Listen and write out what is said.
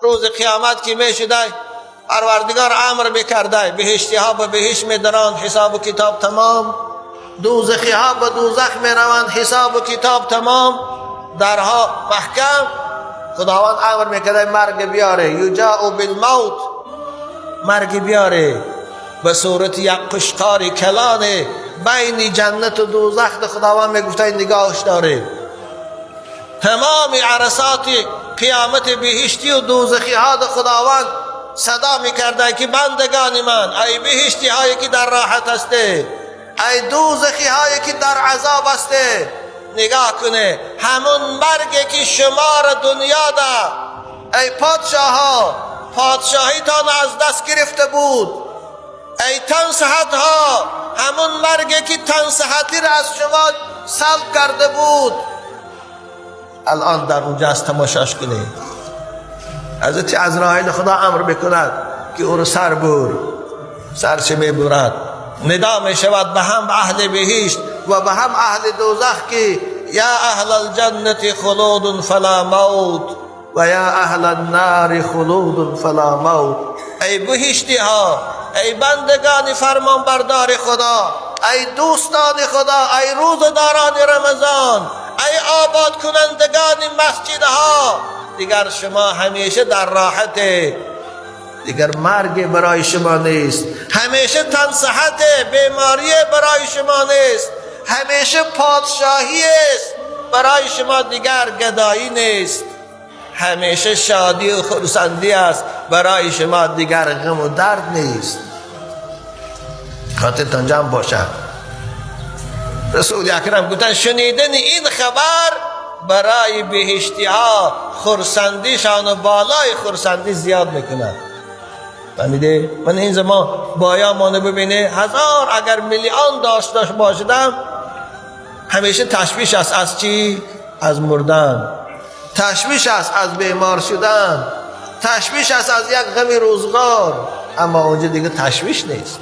روز قیامت که میشده، پروردگار امر میکرده، بهشتی ها به بهشت میدرند، حساب و کتاب تمام، دوزخی ها به دوزخ میروند، حساب و کتاب تمام، درها محکم. خداوند امر میکرده مرگ بیاره، یجاء بالموت، مرگ بیاره به صورت یک قشقار کلان بین جنت و دوزخ. خداوند میگفته نگاهش داره. تمام عرصات قیامت بهشتی و دوزخی ها خداوند صدا میکرده که بندگان من، ای بهشتی هایی که در راحت هسته، ای دوزخی هایی که در عذاب هسته، نگاه کنه، همون مرگی که شما را دنیا ده، ای پادشاه ها، پادشاهی تان از دست گرفته بود، ای تن صحت ها، همون مرگی که تن صحتی را از شما سلب کرده بود، الان در اونجا از تماشاش کنه. حضرت عزرائیل خدا امر بکند که او رو سر بر، سرش میبرد. ندا می شود به هم اهل بهشت و به هم اهل دوزخ که یا اهل الجنة خلود فلا موت و یا اهل النار خلود فلا موت. ای بهشتی ها، ای بندگان فرمان بردار خدا، ای دوستان خدا، ای روزداران رمضان، ای آباد کنندگان مسجدها، دیگر شما همیشه در راحت، دیگر مرگ برای شما نیست، همیشه تن صحت، بیماری برای شما نیست، همیشه پادشاهی است برای شما، دیگر گدایی نیست، همیشه شادی و خرسندی است برای شما، دیگر غم و درد نیست. خاطرتان جمع باشد، رسول اکرم گفتن شنیدن این خبر برای بهشتی ها خرسندیشان و بالای خرسندی زیاد میکند. فهمیده؟ من این زمان بایا مانه ببینه، هزار اگر میلیون داشت باشدم، همیشه تشویش است. از چی؟ از مردن تشویش است، از بیمار شدن تشویش است، از یک غم روزگار. اما اونجا دیگه تشویش نیست.